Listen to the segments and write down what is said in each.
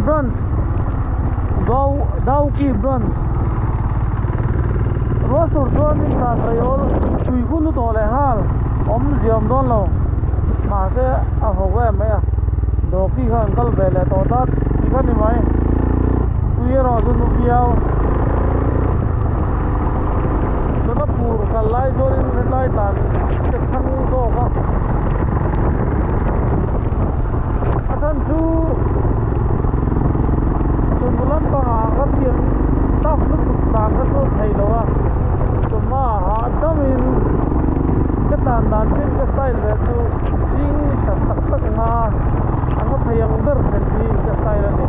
Branch Dauki Branch ruah sur chuanin tlan rei awl tui hun u tawh leh nghal awm ziam dawn lo mahse a ho em mai a Dawki kha an kal ve leh tawh tlat tih kha ni mai tui erawh chu nu viau chawna phur kal lai chuanin helai tlan te thlang zawk a a chhan chu chawhnu lampangah ka thiam tak lutuk tlan kha chu a theih loh a chawhma hahdamin ka tlan dan chin ka style ve chu zing sa tak tak anga a nga thei ang ber thlen hi ka style a ni.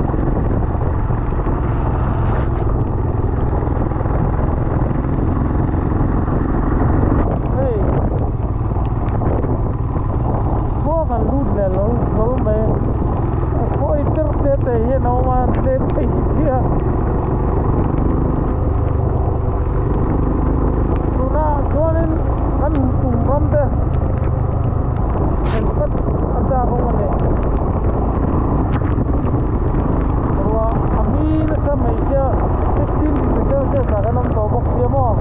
Hei khua kan lut leh lo hlawl mai a khawi ber te te hian a awm a tlem thei sia tunah chuanin kan tum ram te thenkhat a chak awm a ni ruah a mi nasa mai sia 15 degree celsius ah kan awm tawh bawk sia maw.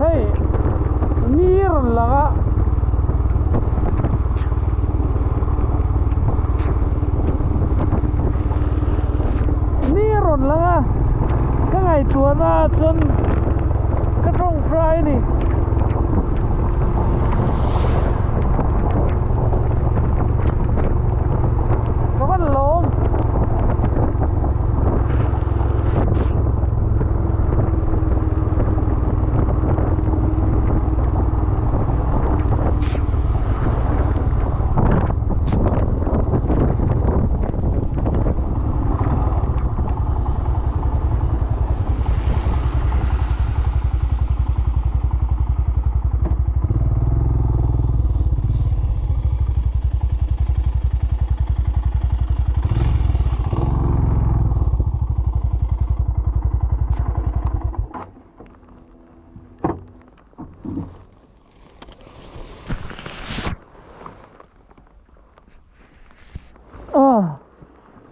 Hei ni rawn lang a ni rawn lang a ka ngaihtuahna ah chuan ka tawngtai a ni.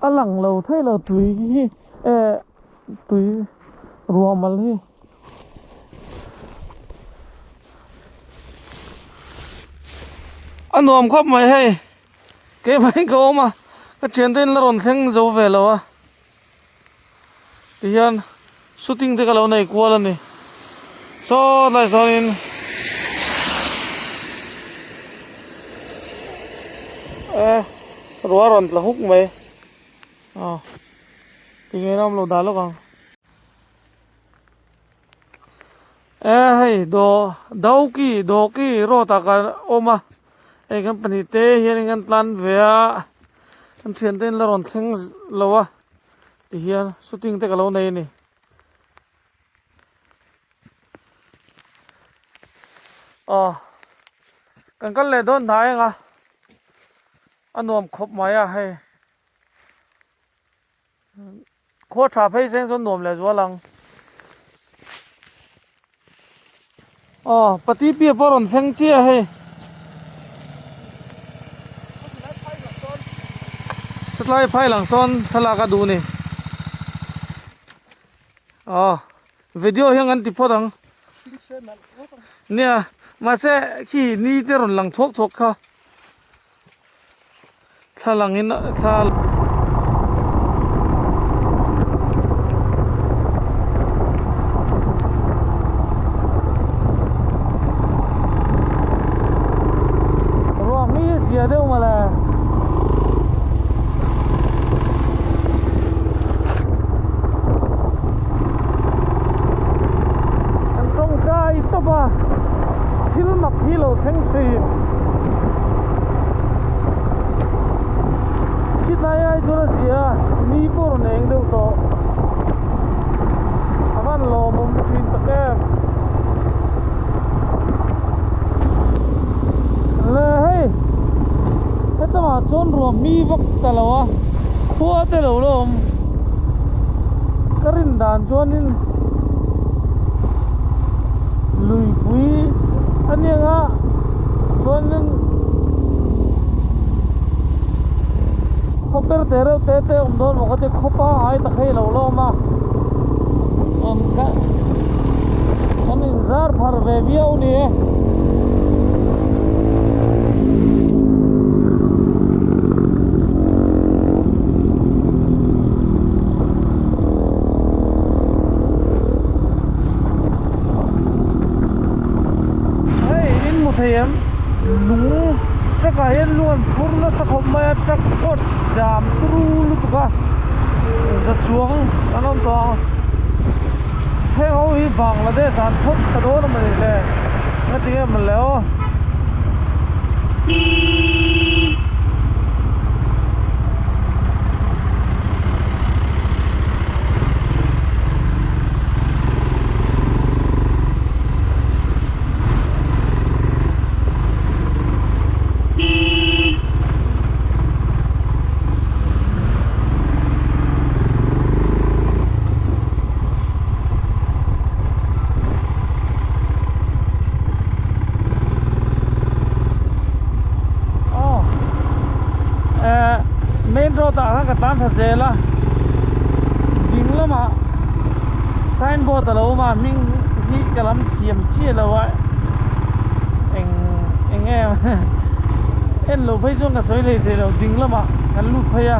A lang lo thei lo tui hi eh tui ruah mal hi. A nuam khawp mai hei keimah hi ka awm a ka thiante in la rawn thleng zo ve lo a tihian shooting te ka lo nei kual a ni saw tlai sawnin eh ruah a rawn tla huk mai aw tinge ram lo dah lawk ang. Eh hei daw Dauki Dawki road ah kan awm a hei kan pahnih te hian in kan tlan ve a kan thian te in la rawn thleng lo a tihian shooting te ka lo nei a ni. Aw kan kal leh dawn hnai ang a a nuam khawp mai a hei. Khaw tha phei seng chuan nuam leh zual ang. Aw pati pia pawh rawn thleng chiah hei. Satlai phai lang sawn thlalak a duh ni. Aw video hian kan ti phawt ang. Nia mahse khi ni te rawn lang thuak thuak kha. Thla langin thla Ruah mi zia deuh mawle. Kan tawngtai tawp a thil mak hi lo thleng thin. Khitlai ai chuan a zia a ni pawh rawn eng deuh tawh a van lawmawm thin tak em le hei hetlangah chuan ruah mi vak ta lo a khua te lo la awm ka rin dan chuanin luipui a nia nga. Chuanin khawper te reuh te te awm dawn maw ka ti khawpa ai ta khei lo lawm a awm ka kan in zar phar ve viau ni e. Hei in hmu thei em lung truck ah hian lung an phur nasa khawp mai a truck pawh jam turu lutuk a za chuang an awm tawh ang heng ho hi Bangladesh ah an phawt thla dawn a mawni le nga tinge mawle aw. Aw eh main road ah khan ka tlan tha zel a ding lamah signboard a lo awm a hming hi ka lam thiam chiah lo a eng eng em en lo phei chuan ka sawi leh thei lo ding lamah kan lut phei a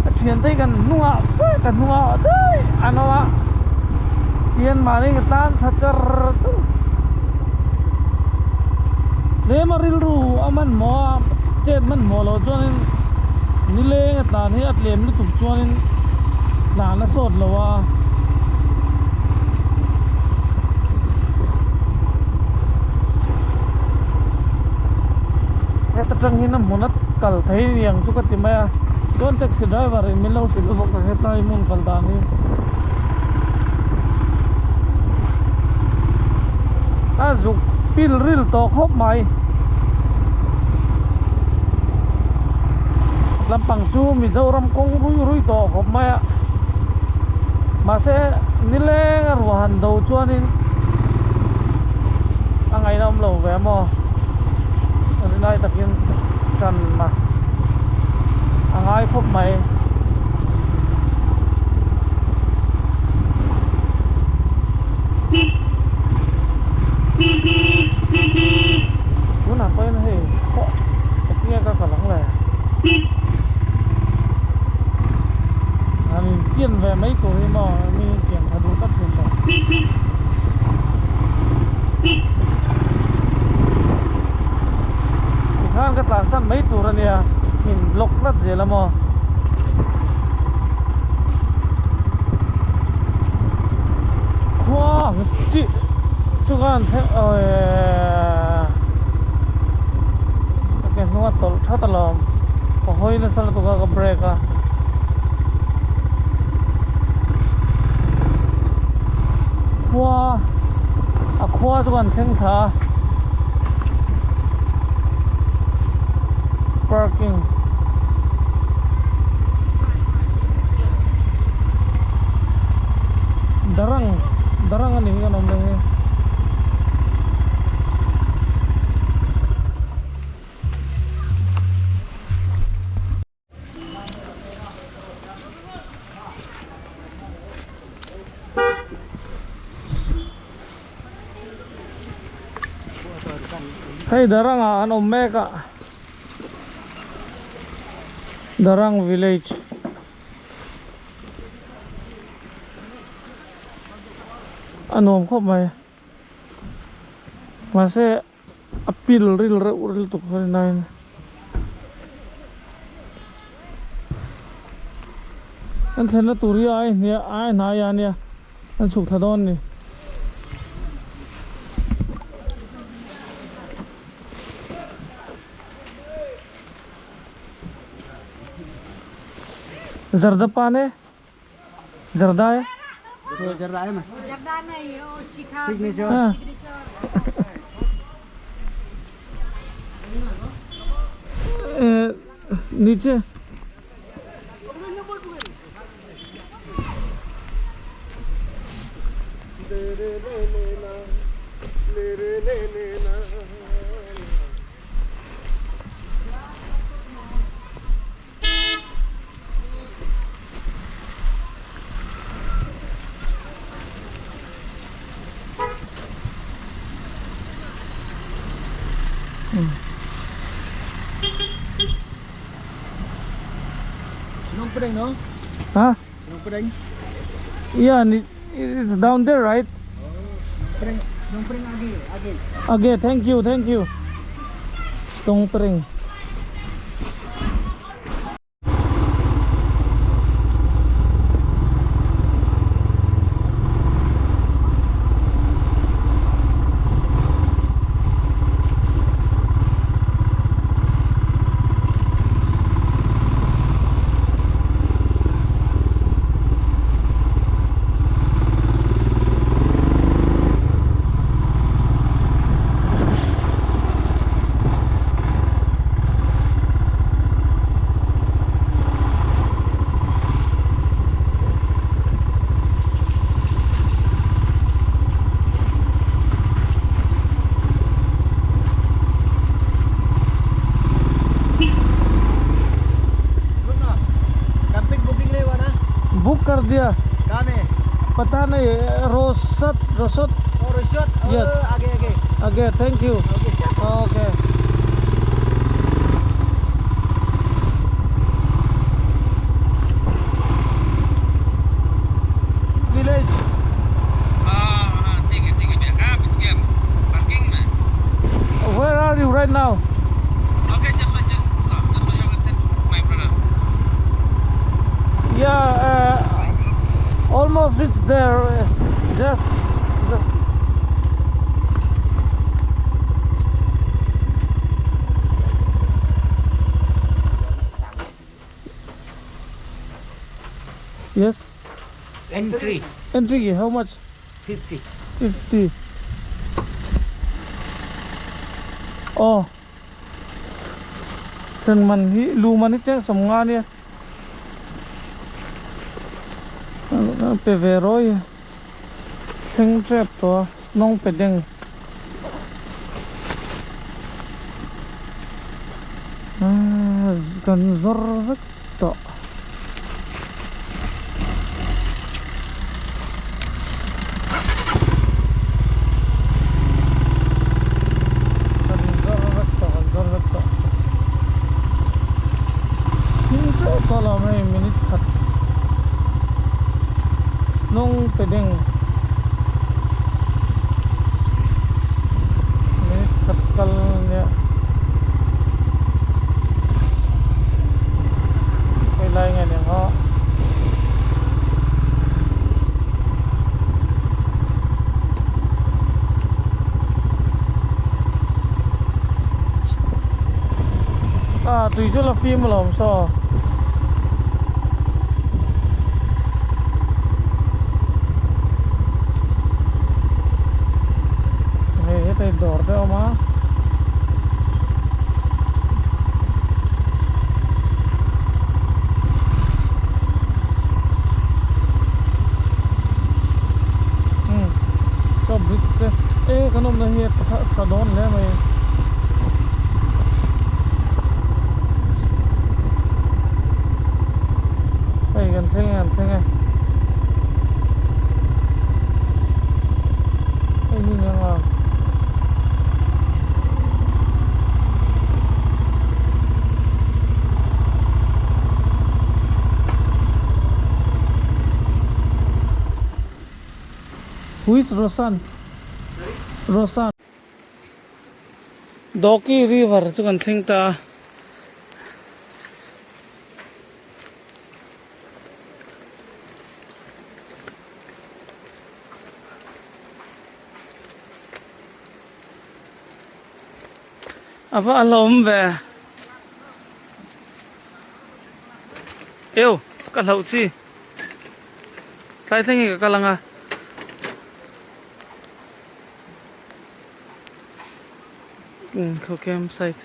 ka thiante hi kan hnungah vek ka hnungah daih an awm a tihian mahni ka tan tha char char tlem a rilru a hmanhmawh a chet hmanhmawh loh chuanin nileng a tlan hi a tlem lutuk chuanin tlan a sawt lo a. Heta tang hian a hmun a kal thei ni ang chu ka ti mai a chuan taxi driver in min lo hrilh bawk a hetlai hmun kal dan hi a zuk pil ril tawh khawp mai lampang chu Mizoram kawng rui rui tawh khawp mai a mahse nileng a ruah han do chuanin a ngaihna awm lo ve maw rinai takin tan a. a ngai khawp mai. Tunah pawhin hei pawh engtin nge ka kal ang le? An inpian ve mai tur hi maw mi inpian tha duh tlat thin lo. Tikhan ka tlansan mai tur a nia min block tlat zel a maw. Khua ang chi chu khan awii ka ke hnung a tawlh that alawm ka hawi nasa lutuk a ka break a. Khua a khua chu kan thleng thla a parking darang darang a ni hi kan awm dawn hi. Hei darang ah an awm mek a darang village a nuam khawp mai mahse a pil ril reuh ril tuk a ni nain an thlenna tur hi ai hniah ai hnai a nia an chhuk thla dawn a ni. Zarda pan e Zarda e Zarda नहीं है वो शिखा हाँ। नीचे no? Huh? Sinong Yeah, it's down there, right? Okay, thank you, thank you. Tongpring. Camping booking नहीं हुआ ना? Book कर दिया। कहाँ में? पता नहीं, रोसत रोसत। और रिसोर्ट? Yes. आगे आगे। Okay, thank you. Okay. Village. हाँ हाँ ठीक है भैया, कहाँ पहुँच गया पार्किंग में? Where are you right now? Okay, just just just my brother. Yeah, almost it's there. Just yes. Entry. Entry, how much? 50. 50. Oh. Then man hi lu man hi cheng som nga nia. Pe ve roi. Thleng trep to nong pe deng. Ah, kan zor vek. tawh. Kan zawr vek tawh kan zawr vek tawh. Thim teuh tawh lo hei minute khat hnung pe ding minute khat kal nia hei lai nge ni ang aw. A tui chu la fim alawm saw. Hei hetah hi dawr te a awm a. Umm saw bridge te e kan awmna hi a tha dawn hle mai. Hei kan thleng e kan thleng e. Hei hi nia nga. Who is Rosan? Rosan. Dawki river chu kan thleng ta a. A va a hlauhawm ve. Eo ka hlauh chi. Tlai thleng hi ka kal ang a. Khaw campsite.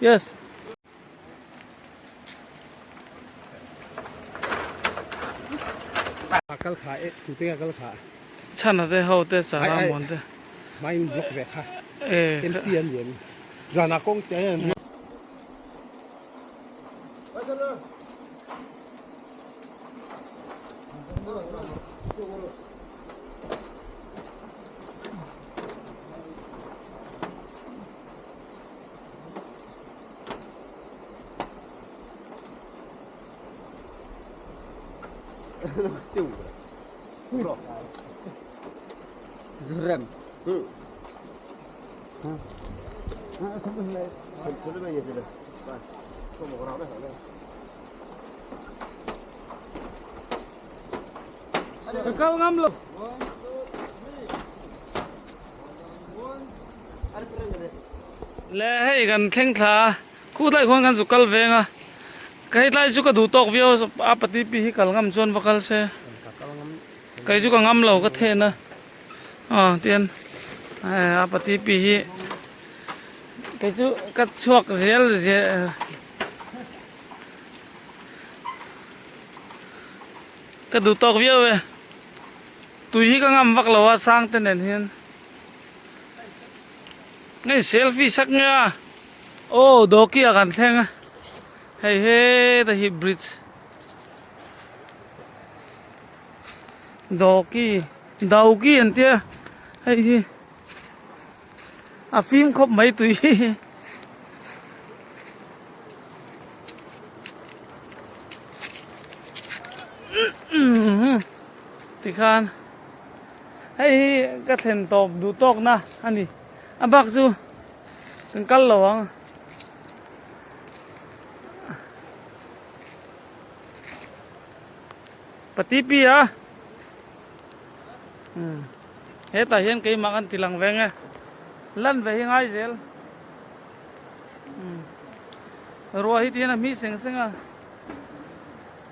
Yes. Kal kha e chu te kal kha. Chhana te ho te sara mon te. Main block ve kha. E MP an yen. Zana kong te an. Ka kal ngam lo. Le hei kan thleng thla a khu tlai khuan kan zuk kal veng a ka hei tlai chu ka duh tawk viau a pati pi hi kal ngam chuan va kal se kei chu ka ngam lo ka then a aw tian a pati pi hi kei chu ka chhuak zel zel ka duh tawk viau e tui hi ka ngam vak lo a sang te nen hian. Hei selfie sak nge a aw dawki ah kan thleng a hei heta hi bridge dawki dawki an tia hei hi a fim khawp mai tui hi. Tikhan. Hei hi ka thlen tawp duh tawk na a ni a bak chu kan kal lo ang. Pati pi a umm hetah hian keimah kan ti lang veng e lan ve hi ngai zel umm ruah hi tihian a hmi seng seng a.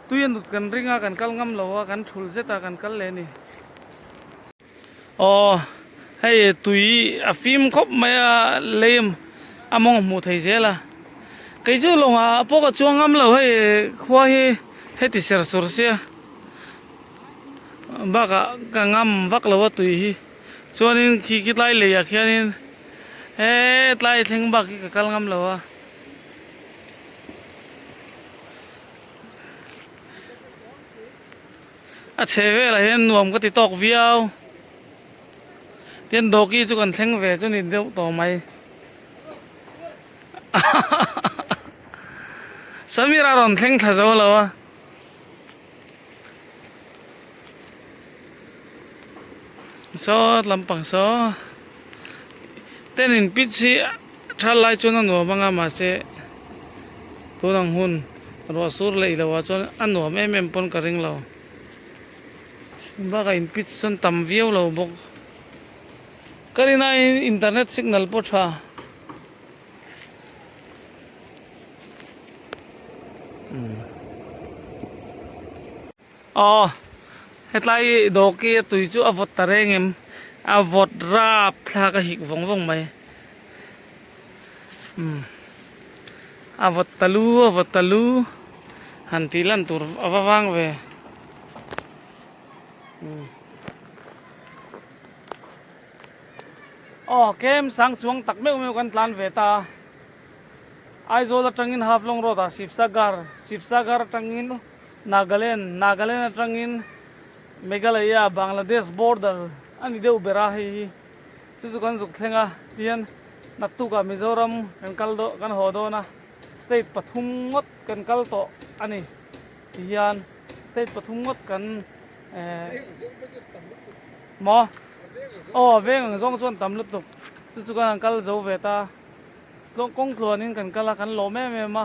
Tui a nut kan ring a, kan kal ngam lo a, kan thul zet a, kan kal leh a ni. Aw, hei tui a fim khawp mai a, lei a mawng hmuh thei zel a. Kei chu lawngah pawh ka chuang ngam lo hei khua hi heti ser sur sia. Bakah ka ngam vak lo a tui hi. Chuanin khi khi tlai leiah khianin he tlai thleng bak hi ka kal ngam lo a. A chhe velah hian nuam ka ti tawk viau. Tin dawki chu kan thleng ve chu ni deuh tawh mai. Samir a rawn thleng thla zo lo a. Saw lampang saw ten in pitch hi thal lai chuan a nuam anga mahse tun ang hun ruah sur leh ilo ah chuan a nuam em em pawn ka ring lo bakah in pitch chuan tam viau lo bawk ka rin aiin internet signal pawh tha. Aw hetlai dawki a tui chu a vawt ta reng em a vawt rap thlak a hik vawng vawng mai umm a vawt ta lu a vawt ta lu han tih lan tur a va vang ve umm. Aw kem sang chuang tak meuh meuh kan tlan ve ta a. Aizawl atangin Haflong Road ah Sivsagar, Sivsagar atangin Nagaland, Nagaland atangin Meghalaya, Bangladesh border a ni deuh ber a hei hi. Chu chu kan zuk thleng a tihian naktukah Mizoram kan kal dawn kan haw dawn a, state pathum ngawt kan kal tawh a ni tihian state pathum ngawt kan eh maw aw a veng ang zawng chuan tam lutuk chu chu kan han kal zo ve ta. Kawng tluanin kan kal a, kan lawm em em a,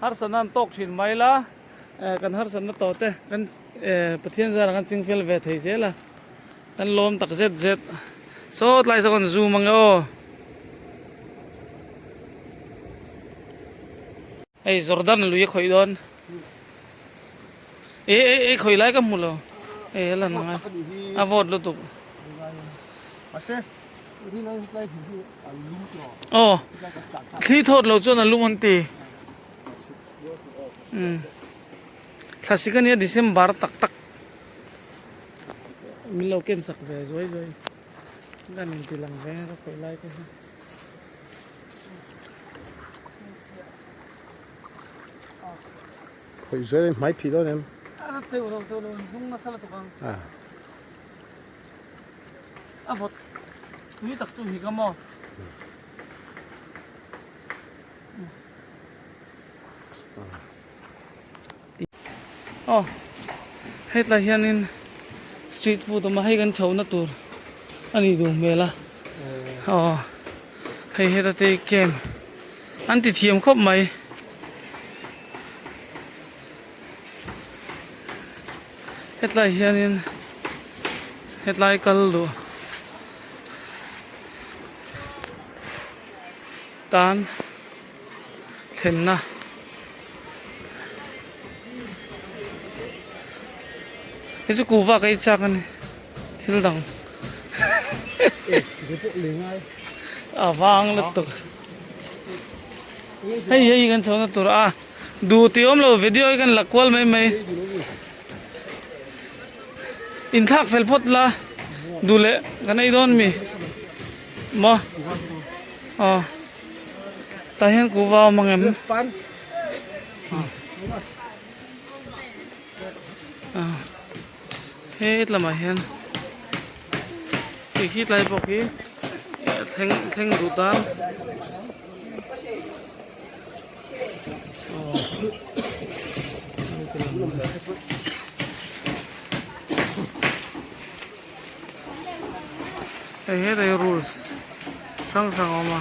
harsatna an tawk thin mai la, kan harsatna tawh te kan Pathian zarah kan ching fel ve thei zel a, kan lawm tak zet zet. Saw tlai saw kan zoom ang e aw. Hei Jordan lui a khawih dawn. E e e khawih lai ka hmu lo. E a lan ang a, a vawt lutuk. Aw thli thawt lo chuan a lum an ti umm thlasik ania December tak tak min lo ken sak ve zuai zuai kan inti lang ve ka khawih lai te hi. Khawih zuai hmai phih dawn em? A teuh lo teuh lo zung nasa lutuk ang. A vawt tui tak chu hi ka maw. Aw hetlai hianin street food awm a hei kan chhohna tur a nih duh hmel a aw hei heta te camp an ti thiam khawp mai. Hetlai hianin hetlai kal duh tan thlenna hei chu kuhva ka ei chak a ni thil dang a vang lutuk hei hei kan chhohna tur a. Duh tih awm lo video hi kan la kual mai mai. Inthlak fel phawt la duh leh kan ei dawn mi maw aw tah hian kuhva a awm ang em he lamah hian khi khi tlai bawk hi thleng thleng duh tan. Hei hetlai rules hrang hrang a awm a.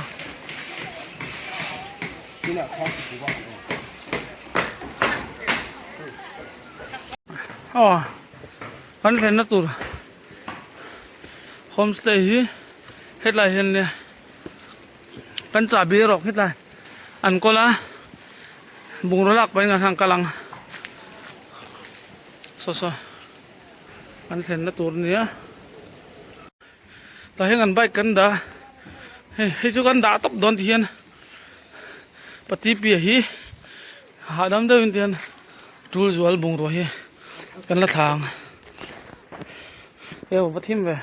Aw kan thlenna tur homestay hi hetlai hian nia. Kan chahbi erawh khitlai an kawl a bungraw lak pahin kan han kal ang saw saw kan thlenna tur a nia tah hian kan bike kan dah a hei hei chu kan dah tawp dawn ti hian pati piah hi hahdam deuhin ti hian tul zual bungrua hi kan la thla ang hei va thim ve.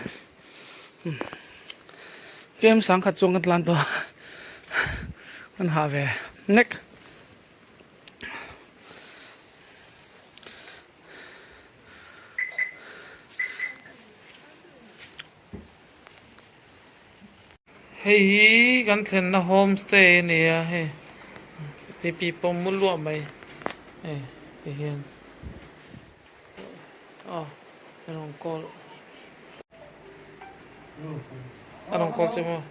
Kem sangkhat chuan kan tlan tawh a kan hah ve nek. Hei hi kan thlenna homestay a ni a hei tipi pawh mu luah mai hei ti hian aw a rawn call a rawn call che maw.